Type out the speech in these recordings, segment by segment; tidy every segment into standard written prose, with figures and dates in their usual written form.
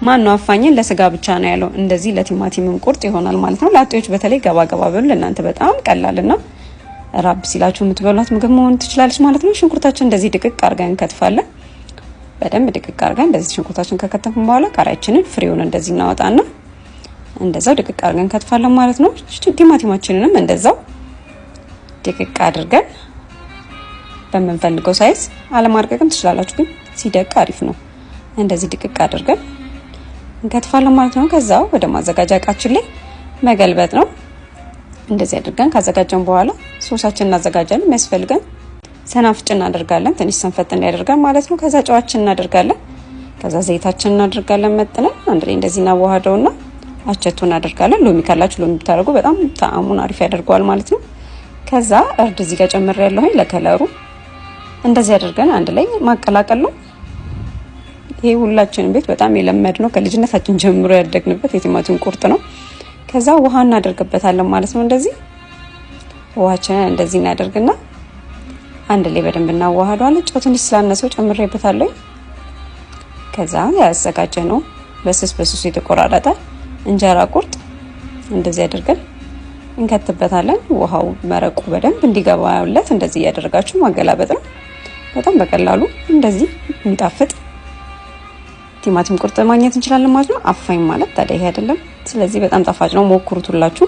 ማን ነው አፋኝን ለስጋ ብቻ ነው ያለው? እንደዚህ ለቲማቲምም ቁርጥ ይሆናል ማለት ነው። ላጤዎች በተለይ ገባ ገባ በሉ፣ ለእናንተ በጣም ቀላልና ራብ ሲላችሁ የምትበሏት ምግብ መሆን ትችላለች ማለት ነው። ሽንኩርታችን እንደዚህ ድቅቅ አድርገን እንከትፋለን። በደንብ ድቅቅ አድርገን እንደዚህ ሽንኩርታችን ከከተፍን በኋላ ቃሪያችንን ፍሬውን እንደዚህ እናወጣና እንደዛው ድቅቅ አድርገን እንከትፋለን ማለት ነው። ቲማቲማችንንም እንደዛው ድቅቅ አድርገን በምንፈልገው size አለማድቀቅም ትችላላችሁ፣ ግን ሲደቅ አሪፍ ነው። እንደዚህ ድቅቅ አድርገን እንከትፋለን ማለት ነው። ከዛ ወደ ማዘጋጃ እቃችን ላይ መገልበጥ ነው። እንደዚህ አድርገን ካዘጋጀን በኋላ ሶሳችን እናዘጋጃለን። የሚያስፈልገን ሰናፍጭ እናደርጋለን፣ ትንሽ ሰንፈጥ እንዲያደርገን ማለት ነው። ከዛ ጨዋችን እናደርጋለን። ከዛ ዘይታችን እናደርጋለን መጥነን አንድ ላይ እንደዚህ እናዋህደውና አቸቶ እናደርጋለን። ሎሚ ካላችሁ ሎሚ ብታደርጉ በጣም ጣዕሙን አሪፍ ያደርገዋል ማለት ነው። ከዛ እርድ እዚህ ጋር ጨምሬ ያለሁኝ ለከለሩ። እንደዚህ አድርገን አንድ ላይ ማቀላቀል ነው። ይሄ ሁላችንም ቤት በጣም የለመድ ነው፣ ከልጅነታችን ጀምሮ ያደግንበት የቲማቲም ቁርጥ ነው። ከዛ ውሃ እናደርግበታለን ማለት ነው። እንደዚህ ውሃችንን እንደዚህ እናደርግና አንድ ላይ በደንብ እናዋህደዋለን። ጨው ትንሽ ስላነሰው ጨምሬበታለሁ። ከዛ ያዘጋጀ ነው በስስ በስሱ የተቆራረጠ እንጀራ ቁርጥ እንደዚህ አድርገን እንከትበታለን። ውሃው መረቁ በደንብ እንዲገባለት እንደዚህ እያደረጋችሁ ማገላበጥ ነው። በጣም በቀላሉ እንደዚህ የሚጣፍጥ ቲማቲም ቁርጥ ማግኘት እንችላለን ማለት ነው። አፋኝ ማለት ታዲያ ይሄ አይደለም። ስለዚህ በጣም ጣፋጭ ነው፣ ሞክሩት ሁላችሁ።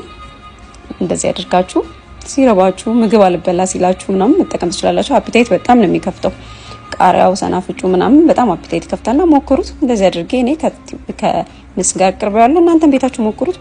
እንደዚህ አድርጋችሁ ሲረባችሁ ምግብ አልበላ ሲላችሁ ምናምን መጠቀም ትችላላችሁ። Appetite በጣም ነው የሚከፍተው። ቃሪያው፣ ሰናፍጩ ምናምን በጣም appetite ይከፍታልና ሞክሩት። እንደዚህ አድርጌ እኔ ከምስ ጋር አቅርቤዋለሁ። እናንተም ቤታችሁ ሞክሩት።